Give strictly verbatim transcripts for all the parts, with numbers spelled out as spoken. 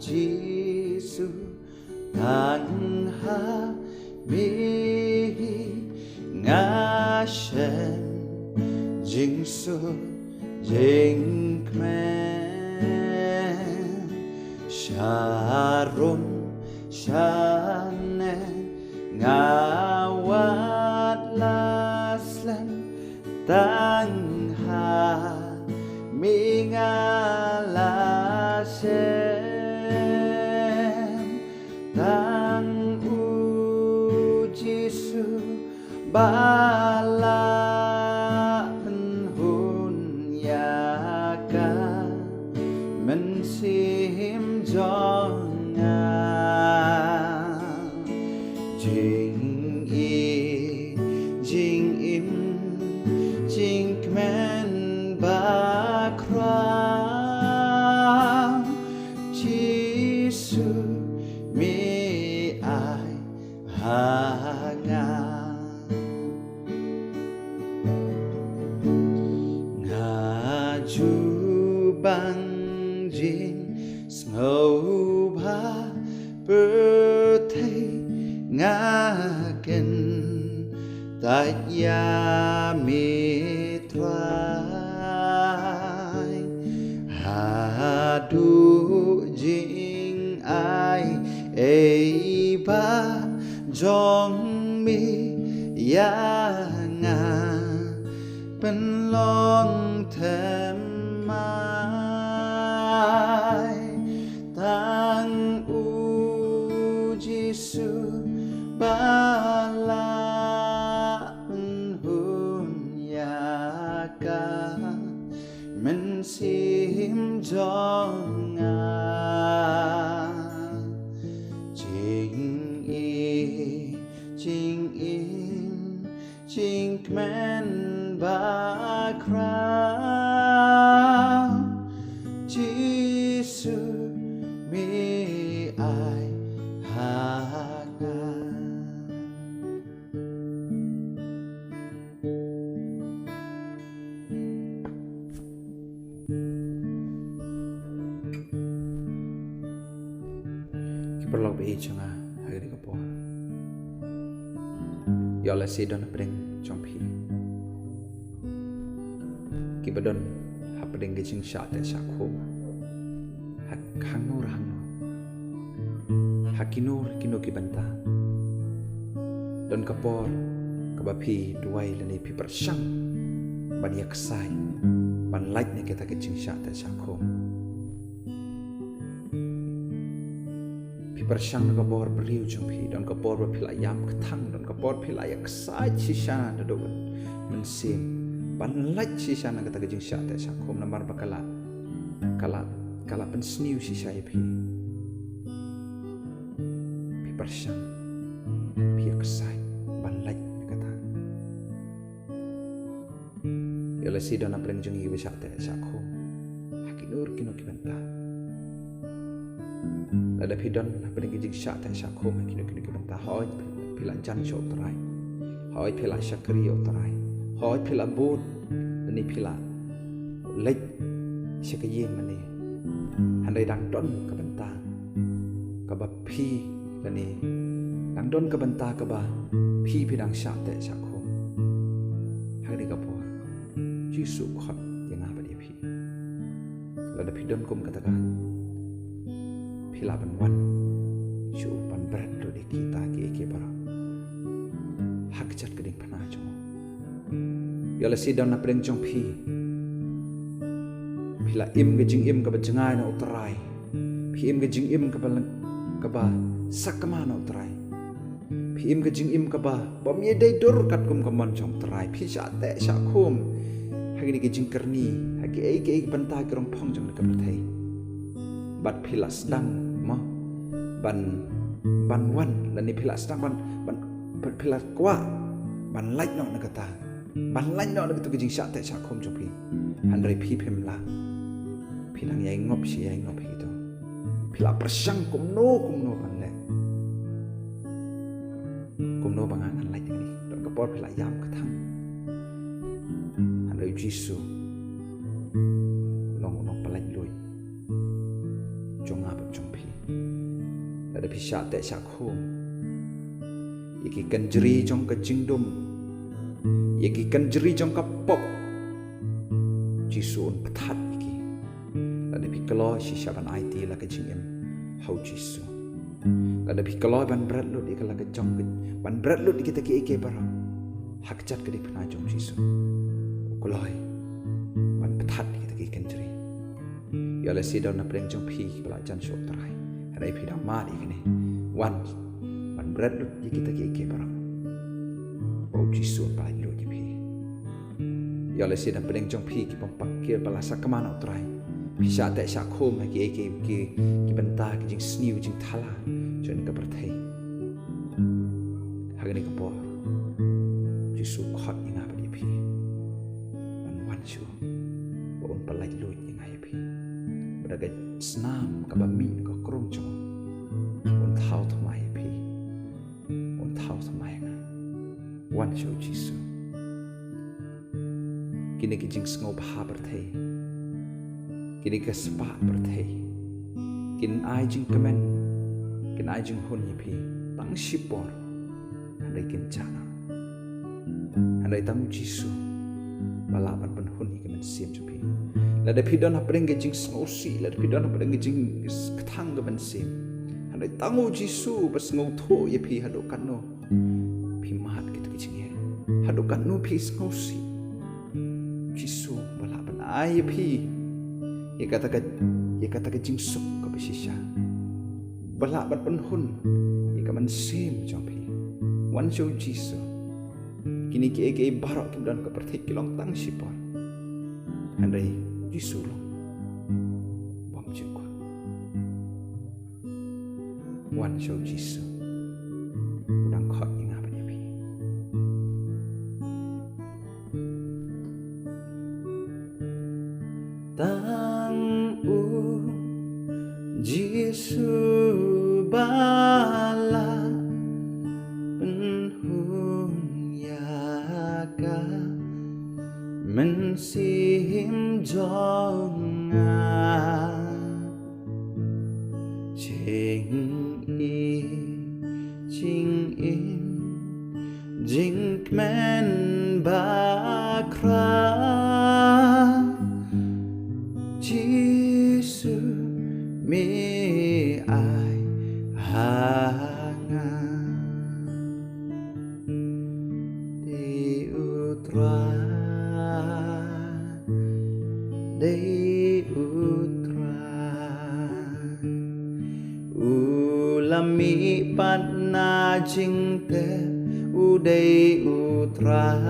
Jisu, tang ha me hi nga shem jingsuk jingkmen. Sharum shaneng nga wad la slem, tang ha me nga la shem, tang U Jisu ba la pynhun ïa ka mynsiem jong nga. Jingïeit, jingim, jingkmen bakhraw, Jisu me ai ha nga. Nga ju bang jingsngewbha pyrthei, nga kyntait ïa me Trai. Haduh jingai ei ba jong me ïa nga pynlong thymmai, tang U Jisu ba la pynhun ïa ka mynsiem jong nga. Jingïeit, jingim, jingkmen bakhraw, Jisu me ai ha nga. Ki paralok ba ïeit jong nga, ha kane ka por, ïoh lehse don hapdeng jong phi kiba don hapdeng ka jingshah teh shah khum ha hangno hangno, ha kino kino ki bynta. Don ka por kaba phi duwai lane phi pyrshang ban ïa ksai, ban lait na kata ka jingshah teh shah khum. Phi pyrshang na ka bor briew jong phi, don ka por ba phi la ïam kthang, don ka por phi la ïa ksai shisha na ka dohnud mynsiem ban lait shisha na kata ka jingshah teh shah khum, namar ba ka la, ka la, ka la pynsniew shisha ïa phi. Phi pyrshang, phi ïa ksai ban lait na kata. Ïoh lehse don hapdeng jong ngi kiba shah teh shah khum ha kino kino ki bynta. Lada phi don hapdeng ka jingshah teh shah khum ha kino kino ki bynta, hooid phi la jan sha U Trai, hooid phi la shakri ïa U Trai, hooid phi la bud lane phi la leit sha ka ïing mane, hynrei dang don ka bynta kaba phi lane dang don ka bynta kaba phi, phi dang shah teh shah khum. Ha kane ka por, Jisu u khot ïa nga bad ïa phi. Lada phi don kum kata ka, phi lah ban wan sha u ban bret lut ïa kita kiei kiei baroh ha kjat ka diengphna jong u. Ïoh lehse don hapdeng jong phi, phi la im ka jingim kaba jngai na U Trai. Phi im ka jingim kaba, kaba sakma na U Trai. Phi im ka jingim kaba bym ïadei dur katkum ka mon jong U Trai. Phi shah teh shah khum ha kine ki jingkyrni, ha kiei kiei ki bynta, ki rongphong jong kane ka pyrthei. Bad phi la sdang mo ban, ban wan, lane phi la sdang ban, ban, phi la kwah ban lait noh na kata, ban lait noh na kata ka jingshah teh shah khum jong phi. Hynrei phi phim lah. Phi dang ïai ngop shi ïai ngop hi to. Phi la pyrshang kumno kumno ban leh, kumno ba nga ngan lait ïa kane. Don ka por phi la ïam kthang. Hynrei U Jisu u long u nongpyllait luid jong nga bad Lada phi shah teh shah khum ïa ki kynjri jong ka jingdum, ïa ki kynjri jong ka pop, Jisu un pynthat ïa ki. Lada phi kloi shisha ban aiti la ka jingim ha u Jisu, lada phi kloi ban bret lut ïa ka la ka jong ka, ban bret lut ïa kita kiei kiei baroh ha ka jait ka diengphna jong u Jisu, u kloi ban pynthat ïa kita ki kynjri. Ïoh lehse don na pdeng jong phi kiba la jan sha u Trai. Hynrei phi dang mad ïa kane. Wan ban bret lut ïa kita kiei kiei baroh, ba u Jisu un pyllait lut ïa phi. Ïoh lehse na pdeng jong phi ki bym pat, kiba la sakma na u Trai. Phi shah teh shah khum ha kiei kiei ki, ki bynta ki jingsniew jingthala jong ka pyrthei. Ha kane ka por u Jisu u khot ïa nga bad ïa phi ban wan sha u, ba un pyllait lut ïa nga ïa phi. Ba da ka snam kaba mih na ka krung jong u, un thaw thymmai ïa phi, un thaw thymmai ïa nga. Wan sha u Jisu. Kine ki jingsngewbha pyrthei, kine ki spah pyrthei, kin ai jingkmen, kin ai jinghun ïa phi tang shipor, hynrei kin jah noh. Hynrei tang u Jisu ba lah ban pynhun ïa ka mynsiem jong phi. Lada phi don hapdeng ka jingsngewsih, lada phi don hapdeng ka jingkthang ka mynsiem, hynrei tang u Jisu ba sngewthuh ïa phi haduh katno phi mad kito ki jingeh, haduh katno phi sngewsih. Jisu ba lah ban ai ïa phi ïa kata ka, ïa kata ka jingsuk kaba shisha, ba lah ban pynhun ïa ka mynsiem jong phi. Wan sha u Jisu. Kine kiei kiei baroh kiba don ha ka pyrthei ki long tang shipor, hynrei u Jisu long bym ju kwah. Wan sha u Jisu. U dang khot ïa nga bad ïa phi. Tang u Jisu ba lah pynhun ïa ka mynsiem jong nga. Jingim, jingim, jingkmen bakhraw, Jisu me ai ha nga. Dei u Trai, dei u Trai, u la mih pat na jingtep, u dei u Trai.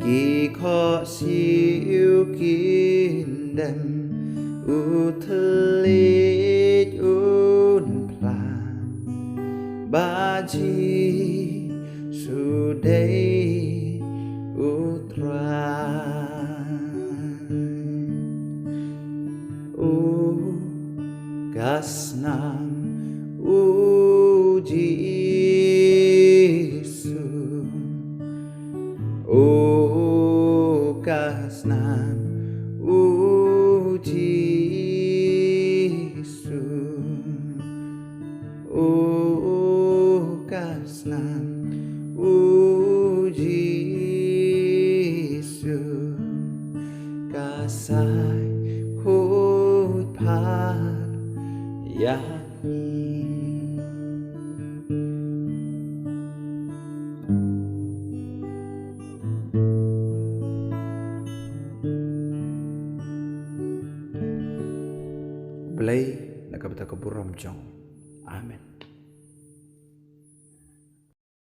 Ki khohsiew kin dem, u thylliej un phla, ba Jisu dei u Trai. O ka snam u Jisu, o ka snam u Jisu, o ka snam u Jisu, ka sai khuid pat ïa ngi. Blei na ka bynta ka burom jong. Amen.